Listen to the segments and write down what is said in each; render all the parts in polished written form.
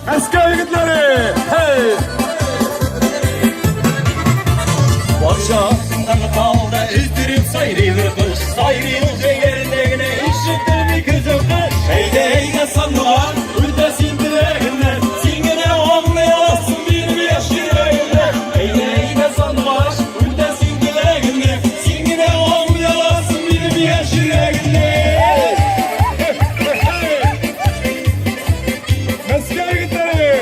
Мәскәү егетләре! Hey! Патша астындагы тауда өздереп сайрый бер кош. Сайрый ул җәйләрендә генә ишетелми көзен кыш. Әйдә, әйдә, сандугач, үтә син теләгемне. Син генә аңлый аласың минем яшь йөрәгемне. Әйдә, әйдә, сандугач, үтә син теләгемне. Син генә аңлый аласың минем яшь йөрәгемне. Мәскәү егетләре!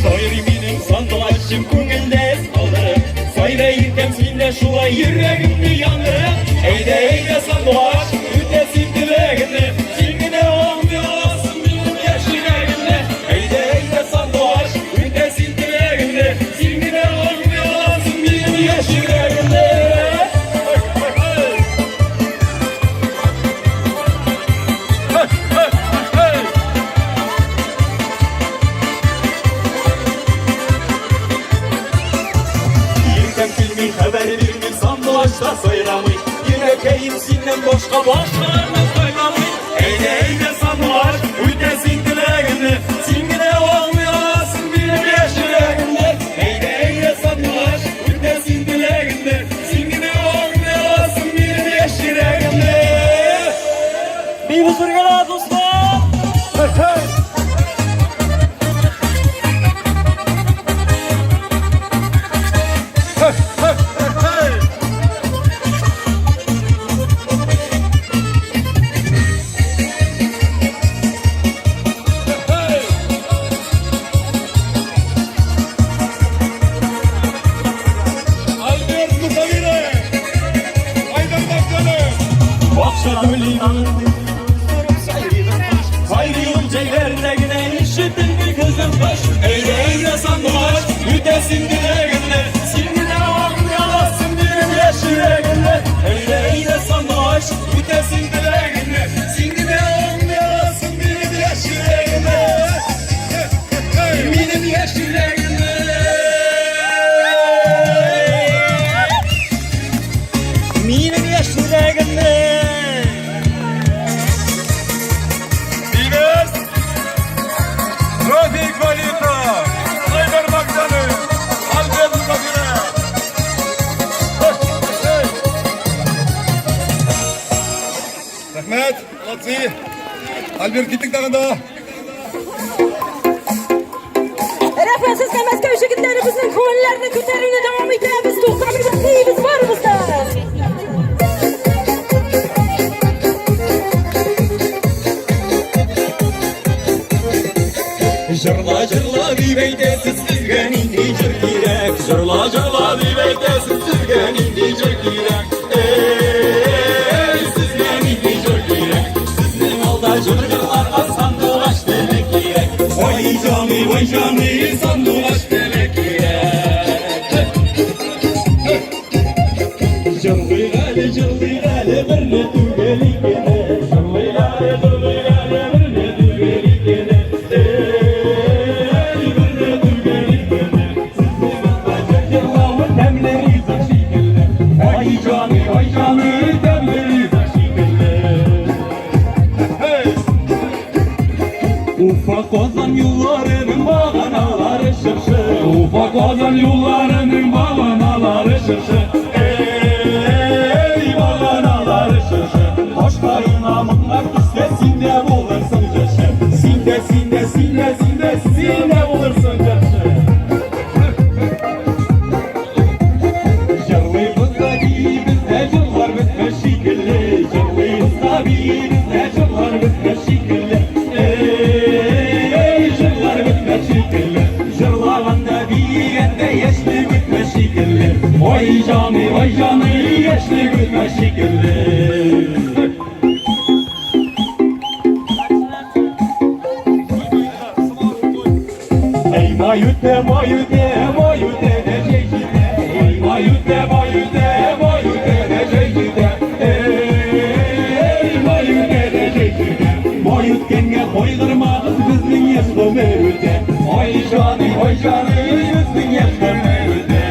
Сайрый минем сандугачым күңелдә эз калдырып. Сайрый иркәм син дә шулай йөрәгемне яндырып. Әйдә, әйдә, сандугач, үтә син теләгемне. Син генә аңлый аласың минем яшь йөрәгемне. Әйдә, әйдә, сандугач, үтә син теләгемне. Син генә аңлый аласың минем яшь йөрәгемне. Иртән килми, хәбәр бирми, сандугач та сайрамый. Йөрәкәем синнән башка башкаларны сайламый. Әйдә, әйдә, сандугач, үтә син теләгемне. Син генә аңлый аласың минем яшь йөрәгемне. Әйдә, әйдә, сандугач, үтә син теләгемне. Син генә аңлый аласың минем яшь йөрәгемне. Бибез бергә, дуслар! Hey! Hey, hey, hey, hey! Hey! Альберт Мусавиров! Айдар Бактанов! Бакча түли Сайрый ул җәйләрдә генә ишетелми көзен кыш. Әйдә, әйдә, сандугач, үтә син теләгемне. Син генә аңлый аласың минем яшь йөрәгемне. Әйдә, әйдә, сандугач, үтә син теләгемне. Син генә аңлый аласың минем яшь йөрәгемне. Минем яшь йөрәгемне. Минем яшь йөрәгемне. Бибес! Рафик Валитов! Айдар Бактанов! Альберт Мусавиров! Hey, hey! Рәхмәт, молодцы! Альберт, киттек тагын да! Рәхмәт сезгә, Мәскәү җегетләре, безнең күңелләрне күтәрүне дәвам итәбез, туктамыйбыз, биибез барыбыз да. Җырла, җырла дип әйтәсез, сезгә нинди җыр кирәк? Җырла, җырла дип әйтәсез, сезгә нинди җыр кирәк? Эй, сезгә нинди җыр кирәк? Сезнең алда җыр җырларга сандугач теле кирәк. Вай җаны, вай җаны, сандугач теле кирәк. Җырлыйк әле, җырлыйк әле, берне түгел икене. Җырлыйк әле, җырлыйк әле, берне түгел икене. Эй, берне түгел икене. Сезнең алда җыр җырлавы тәмле ризык шикелле. Ай җаны, ай җаны, тәмле ризык шикелле. Hey! Уфа Казан юлларының баганалары чыршы. Уфа Казан юлларының баганалары чыршы. Эй, баганалары чыршы. Башларына моңнар төшсә, син дә булырсың җырчы. Син дә, син дә, син дә, син дә, син дә булырсың җырчы. Җырлыйбыз да биибез дә, җырлар бетмәс шикелле. Җырлыйбыз да биибез дә, җырлар бетмәс шикелле. Эй, җырлар бетмәс шикелле. Җырлаганда, биегәндә яшьлек үтмәс шикелле. Ой, җаный, ой, җаный, яшьлек үтмәс шикелле. Эй, май үтә, май үтә, май үтә дә җәй җитә. Эй, май үтә, май үтә, май үтә дә җәй җитә. Эй, май үтә дә җәй җитә. Май үткәнгә кайгырмагыз, безнең яшь гомер үтә. Ай җаный, ай җаный, безнең яшь гомер үтә.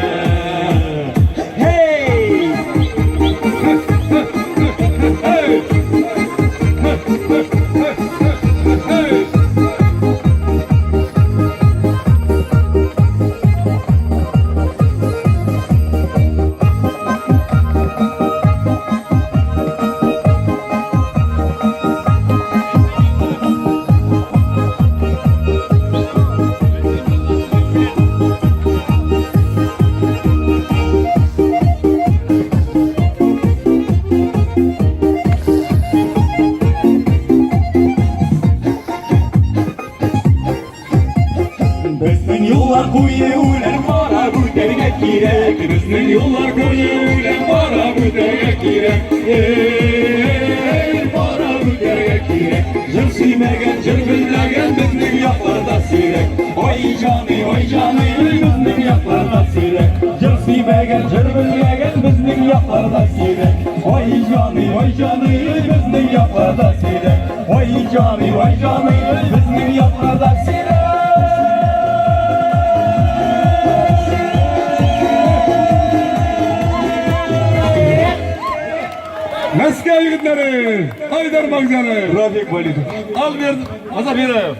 Hey! кирәк, эй, барып үтәргә кирәк. Җыр сөймәгән, җыр белмәгән безнең якларда сирәк. Ой, җаный, ой, җаный, безнең якларда сирәк. Җыр сөймәгән, җыр белмәгән безнең якларда сирәк. Ой, җаный, ой, җаный, безнең якларда сирәк. Ой, җаный, ой, җаный, безнең якларда сирәк. Мәскәү егетләре, Айдар Магзянов, Рафик Валитов. Альберт Мозафиров.